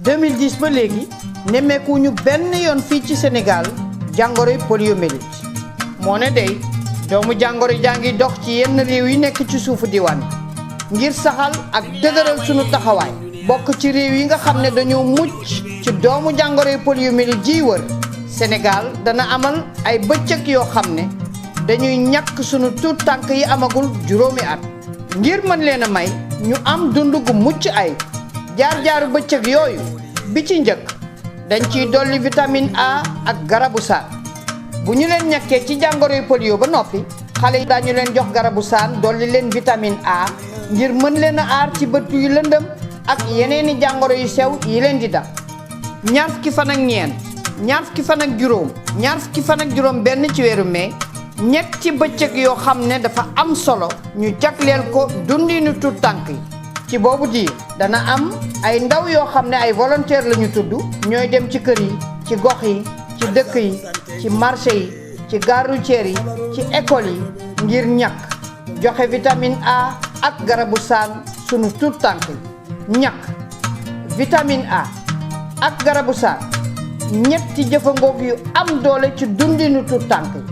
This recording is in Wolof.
2010 ba léegi nemmeekuñu benn yoon fii ci Sénégal jàngoroy poliomyélite moo ne day doomu jàngoro jaa ngi dox ci yenn réew yi nekk ci suufu diwaan ngir saxal ak dëgëral sunu taxawaay bokk ci réew yi nga xam ne dañoo mucc ci doomu jàngoroy poliomyélite jiy wër Sénégal dana amal ay bëccëg yoo xam ne dañuy ñàkk sunu tuut tànk yi amagul juróomi at ngir mën leen a may ñu am dund gu mucc ay jaar-jaaru bëccëg yooyu bi ci njëkk dañ ciy dolli vitamine A ak garabu saan bu ñu leen ñàkkee ci jàngoroy polio ba noppi xale yi daañu leen jox garabu saan dolli leen vitamine A ngir mën leen a aar ci bët yu lëndëm ak yeneeni jàngoro yu sew yi leen di dal ñaar fukki fan ak ñeent ñaar fukki fan ak juróom ñaar fukki fan ak juróom benn ci weeru mai ñetti bëccëg yoo xam ne dafa am solo ñu jagleel ko dundinu tuut tànk yi ci boobu diir dana am ay ndaw yoo xam ne ay volontaire la ñu tudd ñooy dem ci kër yi ci gox yi ci dëkk yi ci marché yi ci gare routière yi ci école yi ngir ñàkk joxe vitamine A ak garabu saan sunu tuut tànk yi ñàkk vitamine A ak garabu saan ñetti jëfangoog yu am doole ci dundinu tuut tànk yi